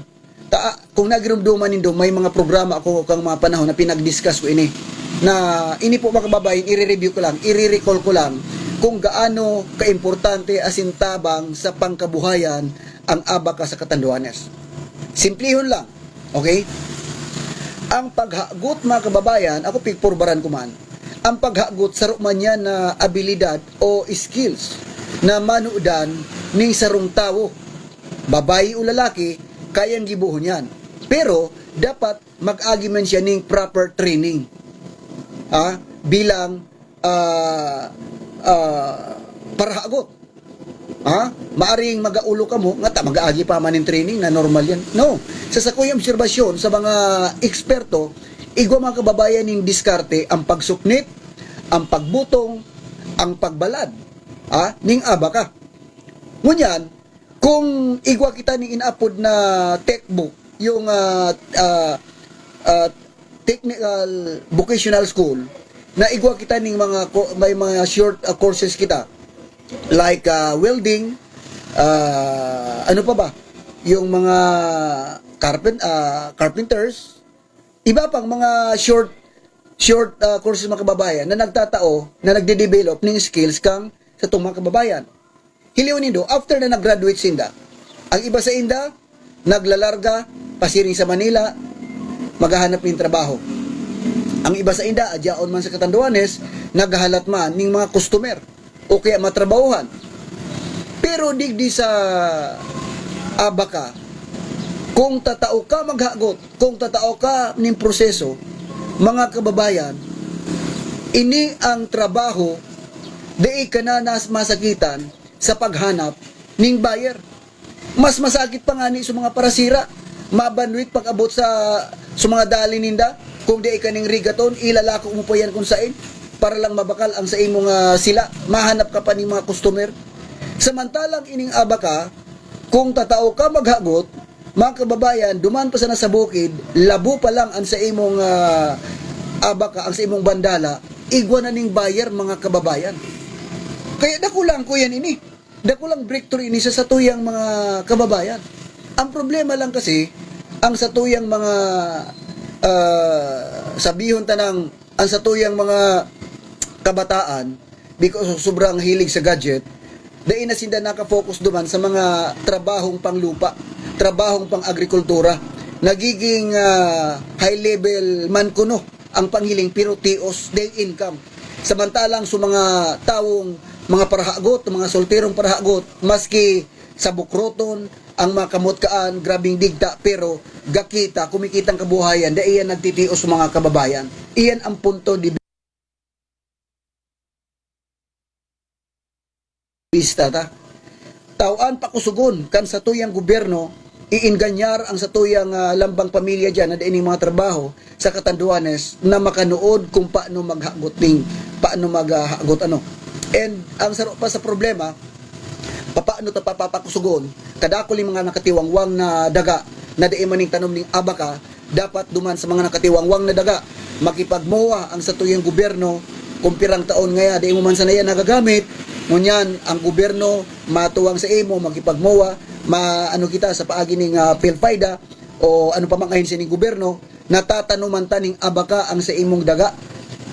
ta-, kung nagirumduman nindo, may mga programa ako kang mga panahon na pinag-discuss ko ini. Na ini po, mga kababayan, i-review ko lang, i-recall ko lang kung gaano kaimportante asin tabang sa pangkabuhayan ang abaka sa Catanduanes. Simplihon lang, okay? Ang paghagot, mga kababayan, ako pigpurbaran ko man, ang paghagot saro man yan na abilidad o skills na manudan ning sarong tawo, babayi o lalaki, kayang gibohon yan. Pero dapat mag-agi man siya ning proper training, ah, bilang, ah, ah, parahagot. Ha? Maaring magaulo kamo, ngata mag-aagi pa man ning training na normal yan. No. Sa sakuyang obserbasyon sa mga eksperto, igwa, mga kababayan, ning diskarte ang pagsuknit, ang pagbutong, ang pagbalad, ha, ning abaka. Ngunyan, kung igwa kita ning inaapod na tech book, yung, ah, ah, ah, technical vocational school, na igwa kita ning mga ko-, may mga short, ah, courses kita. Like, ah, welding, ah, ano pa ba? Yung mga carpen-, ah, carpenters, iba pang mga short, short, ah, courses, mga kababayan, na nagtatao, na nagde-develop ning skills kang satong mga kababayan. Hiling nindo, after na nag-graduate sinda, ang iba sa inda, naglalarga, pasiring sa Manila, maghahanap nin trabaho. Ang iba sa inda, adyaon man sa Catanduanes, naghahalat man ning mga customer o kaya matrabahuhan. Pero digdi sa abaka, kung tatao ka maghagot, kung tatao ka nin proseso, mga kababayan, ini ang trabaho, dai ka na nas-, masakitan sa paghanap ning buyer. Mas masakit pa ngani sa mga parasira, mabanwit pag-abot sa, sa mga dali ninda. Kung di ka ning rigaton, ilalako mo pa yan kung sain, para lang mabakal ang sa imong, ah, sila. Mahanap ka pa ning mga customer. Samantalang ining abaka, kung tatao ka maghagot, mga kababayan, duman pa sana sa bukid, labo pa lang ang sa imong, ah, abaka, ang sa imong bandala, igwa na ning buyer, mga kababayan. Kaya dakulang ko yan ini. Dakulang breakthrough ini sa satuyang mga kababayan. Ang problema lang kasi, ang satuyang mga, ah, sabihon tanang, ang satuyang mga kabataan, because of sobrang hilig sa gadget, dai na sinda nakafocus duman sa mga trabahong panglupa, trabahong pang-agrikultura. nagiging, ah, high level man kuno ang panghiling, pero tios, their income. Samantalang sa mga tawong, mga parahagot, mga solterong parahagot, maski sa bukroton, ang mga kamot kaan, grabing digta, pero gakita, kumikita ang kabuhayan, dai iyan nagtitios, mga kababayan. Iyan ang punto de vista ta. Tawan pakusugon kan satuyang gobyerno, iingganyar ang satuyang, ah, lambang pamilya diyan na dai ning mga trabaho sa Catanduanes na makanood kung paano maghagot ning, paano maghagot ano. And ang saro pa sa problema, papaano ta papapakusugon kadakul ning mga nakatiwangwang na daga na dai man ning tanom ning abaka, dapat duman sa mga nakatiwangwang na daga, makipagmowa ang satuyang gobyerno. Kung pirang taon ngaya, dai mo man sana yan nagagamit, ngunyan, ang gobyerno matuwang sa imo, makipagmowa, ma-, ano kita sa paagi ning, ah, PhilFIDA o ano pa mang ahensya ning gobyerno, natatanuman ta ning abaka ang sa imong daga.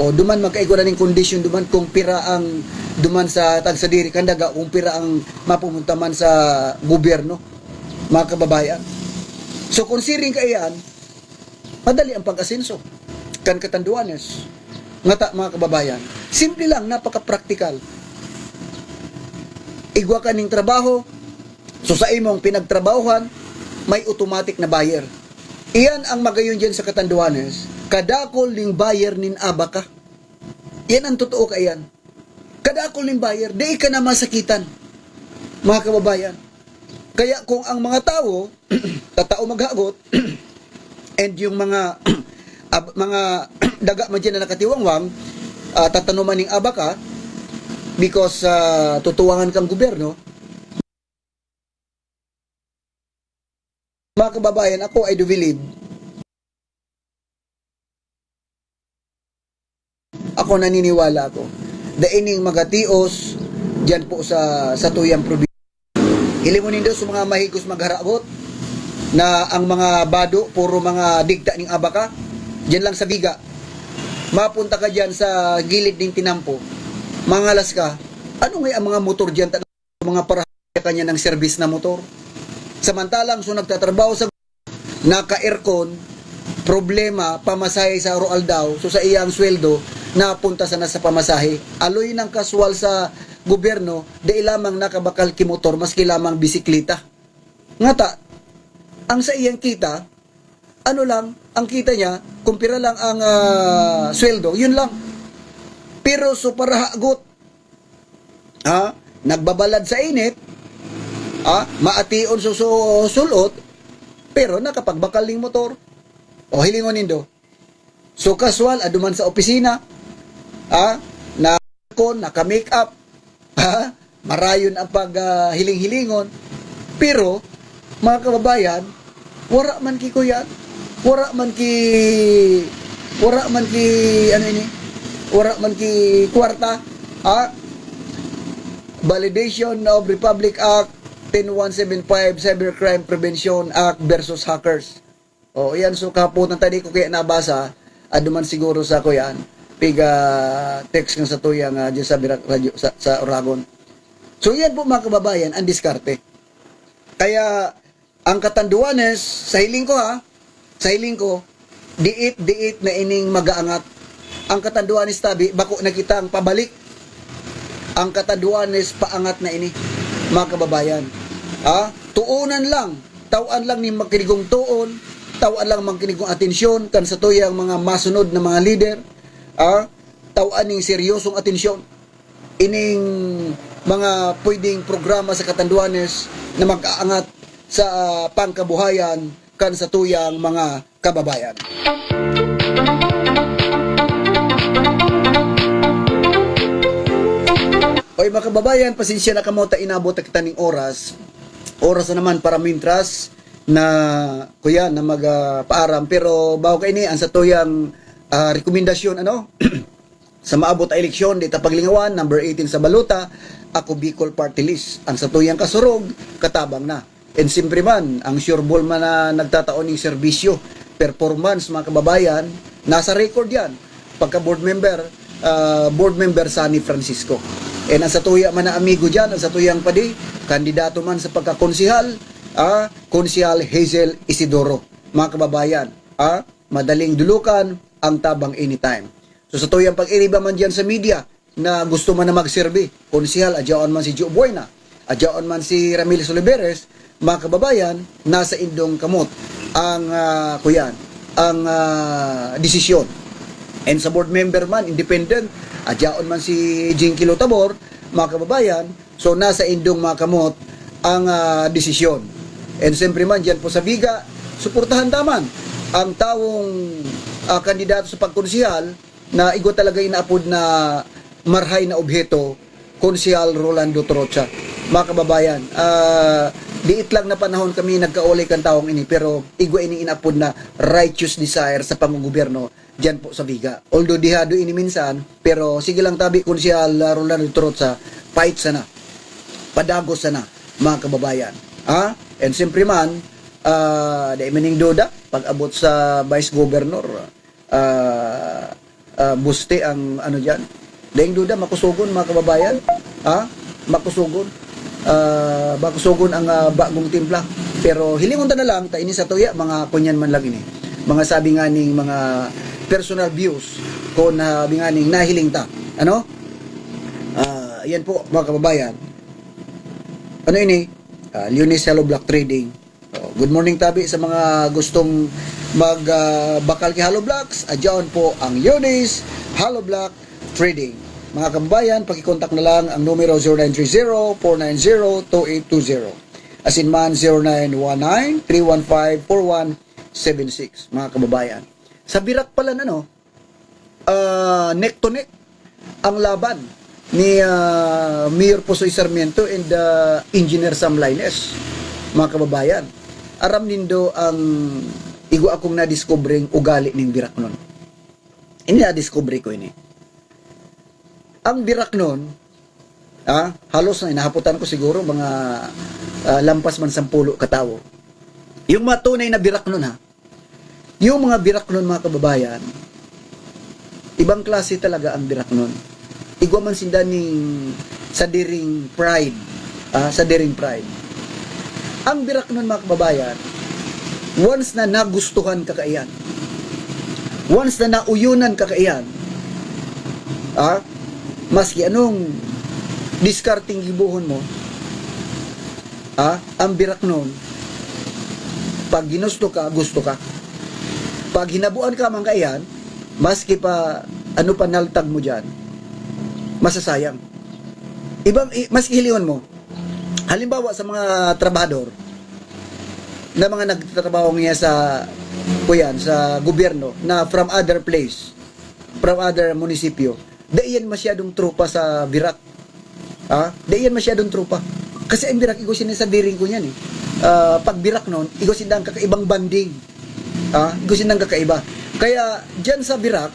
O duman magkaigwa na ning kondisyon duman kung pira ang duman sa tagsadiri kan daga, kung pira ang mapupunta man sa gobyerno, mga kababayan. So, kung siring kaiyan, madali ang pag-asenso kan Catanduanes. Ngata, mga kababayan, simple lang, napaka-practical. Igwa ka ning trabaho, so sa imong pinagtrabahuhan, may automatic na buyer. Iyan ang magayon diyan sa Catanduanes, kadakul ning buyer nin abaka. Yan ang totoo kaiyan. Kadakul ning buyer, di ka na masakitan, mga kababayan. Kaya kung ang mga tawo, tatao maghagot, and yung mga, ab-, mga daga man dyan na nakatiwangwang, ah, tatanuman ning abaka, because, ah, tutuwangan kang gobyerno, mga kababayan, ako, I do believe, ako, naniniwala ako, dai ning magatios diyan po sa, sa tuyang probinsya. Hiling mo nindo sa mga mahigos magharagot na ang mga bado, puro mga digta ning abaka, diyan lang sa Viga. Mapunta ka diyan sa gilid ning tinampo, mangalas ka, ano nga ang mga motor diyan, ta-, mga para kanya ng serbis na motor. Samantalang so nagtatrabaho sa naka-aircon, problema, pamasahe sa araw-aldaw, so sa iyang sweldo, napunta sana sa pamasahe. Aloy ng kaswal sa gobyerno, dai lamang nakabakal ki motor, maski lamang bisikleta. Ngata, ang sa iyang kita, ano lang, ang kita niya, kung pira lang ang, ah, sweldo, yun lang. Pero so parahagot, ha, nagbabalad sa init, ha, maation so, so sulot, pero nakapagbakal ning motor. O, hilingon nindo. So, kaswal, aduman sa opisina, ha, na kon, naka-makeup, ha, marayon ang pag, ah, hiling-hilingon. Pero, mga kababayan, wara man ki kuyan, wara man ki, wara man ki, ano ini, wara man ki kwarta, ha? Validation of Republic Act ten one seven five, Cybercrime Prevention Act versus Hackers. O, iyan, so, kahapotan ta, di ko kaya nabasa, aduman siguro sa, kuyan, piga text kan sa tuya nga, dyan sa Birak Radyo, sa, sa Oragon. So, iyan po, mga kababayan, ang diskarte. Kaya, ang Catanduanes, sa hiling ko, ha, sa hiling ko, diit-diit na ining mag-aangat. Ang Catanduanes tabi, bako na kitang pabalik. Ang Catanduanes paangat na ini, mga kababayan. Ha? Tuonan lang, tawan lang ning magkinigong tuon, tawan lang magkinigong atensyon kan satuyang mga masunod na mga lider. Ha? Tawan ning seryosong atensyon ining mga pwedeng programa sa Catanduanes na mag-aangat sa, ah, pangkabuhayan kan satuyang mga kababayan. Oy, mga kababayan, pasensya na kamo ta inabot na kita ning oras. Oras na naman para mintras na, kuya, na mag, ah, paaram. Pero bago kaini, ang satuyang, ah, rekomendasyon, ano? Sa maabot a eleksyon, di ta paglingawan, number eighteen sa balota, Ako Bicol Party List. Ang satuyang kasurog, katabang na. And siyempre man, ang sure ball man na nagtatao ning serbisyo, performance, mga kababayan, nasa record yan. Pagka board member, ah, board member Sonny Francisco. And ang satuya man na amigo dyan, ang satuyang padi, kandidato man sa pagkakonsehal, ah, Konsehal Hazel Isidoro. mga kababayan, ha? Madaling dulukan ang tabang anytime. So, sa tuyang pag-iriba man diyan sa media na gusto man na magserbi, Konsehal, adyaon man si Joe Buena, adyaon man si Ramil Soliveres, mga kababayan, nasa indong kamot ang, ah, kuyan, ang, ah, desisyon. And sa board member man, independent, adyaon man si Jinky Lotabor, mga kababayan, so nasa indong mga kamot ang, ah, desisyon. And siyempre man, diyan po sa Viga, suportahan ta man ang taong, ah, kandidato sa pagkonsehal na igwa talaga inaapod na marhay na obheto, Konsehal Rolando Trocha. Mga kababayan, ah, diit lang na panahon kami nagkaulay kan tawong ini, pero igwa ini inapod na righteous desire sa pangugobyerno diyan po sa Viga. Although dihado ini minsan, pero sige lang tabi, Konsehal, ah, Rolando Trocha, fight sana. Padagos sana, mga kababayan. Ha? And siyempre man, ah, di maning duda, pag-abot sa Vice Governor, ah, ah, busti ang ano diyan. Daing duda, makusugon, mga kababayan. Ha? Makusugon. Ah, makusugon ang, ah, bagong timpla. Pero hilingon ta na lang, ta ini sa tuya, mga kunyan man lang ini. Mga sabi nga ning mga personal views, kung sabi nga ning nahiling ta. Ano? Ah, yan po, mga kababayan. Ano ini? Ah, Leonis Hollow Block Trading. Oh, good morning tabi sa mga gustong mag, ah, bakal ki hollow blocks. Adyaon po ang Leonis Hollow Block Trading. Mga kababayan, pakikontak na lang ang numero zero nine three zero, four nine zero, two eight two zero. Asin man, zero nine one nine, three one five, four one seven six. Mga kababayan, sa Birak pala na, no? Ah, neck to neck ang laban ni, ah, Mayor Posoy Sarmiento and, ah, Engineer Sam Laines, mga kababayan. Aram nindo ang igwa akong nadiskubreng ugali ning Biraknon. Ini nadiskubre ko ini. Ang Biraknon, ah, halos na inahaputan ko siguro mga, ah, lampas man sampulo katawo. Yung mga tunay na Biraknon, ha, yung mga Biraknon, mga kababayan, ibang klase talaga ang Biraknon. Igwa man sinda ning sadiring pride, ah, sadiring pride. Ang Biraknon, mga kababayan, once na nagustuhan ka kaiyan, once na nauyonan ka kaiyan, ah, maski anong diskarteng gibohon mo, ah, ang Biraknon, pag ginusto ka, gusto ka. Pag hinabuan ka man kaiyan, maski pa ano pa naltag mo diyan, masasayang. Ibang, i-, maski hilingon mo, halimbawa sa mga trabahador, na mga nagtatrabaho niya sa, kuyan, sa gobyerno na from other place, from other munisipyo, dai yan masyadong tropa sa Birak. Ha? Dai yan masyadong tropa. Kasi ang Birak, igwa sinda sa diring ko niyan eh. Ah, pag Biraknon, igwa sinda ang kakaibang banding. Ha? Igwa sinda ang kakaiba. Kaya, dyan sa Birak,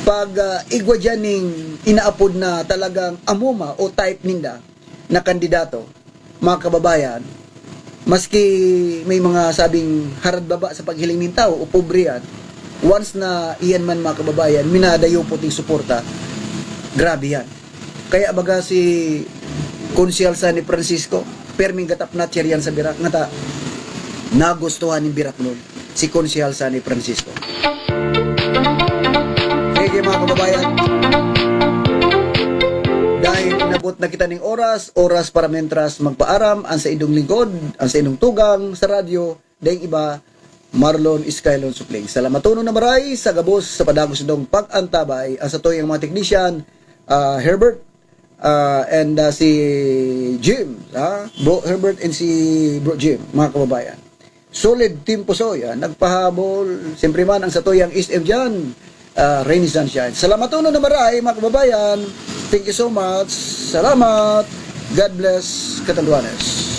pag, ah, igwa dyan ning inaapod na talagang amoma o type ninda na kandidato, mga kababayan, maski may mga sabing harad baba sa paghiling nin tawo o pobre yan, once na iyan man, mga kababayan, minadayo puting suporta, grabe yan. Kaya baga si Konsehal Sonny Francisco, perming gatap na yan sa Birak, ngata nagustuhan nin Biraknon si Konsehal Sonny Francisco. Sige, mga kababayan, dahil inabot na kita ning oras, oras para mentras magpaaram, ang sa indong lingkod, ang sa indong tugang, sa radyo, daing iba, Marlon Skylon Supling. Salamaton na maray sa gabos sa padagos nindong pag-antabay. Ang sa tuyang mga teknisyan, ah, Herbert, ah, and, ah, si Jim, ha? Bro Herbert and si Bro Jim, mga kababayan. Solid Team Pusoy, ah, nagpahabol. Siyempre man, ang sa tuyang S M dyan, ah, Rainy Sunshine. Salamaton na maray, mga kababayan. Thank you so much. Salamat. God bless, Catanduanes.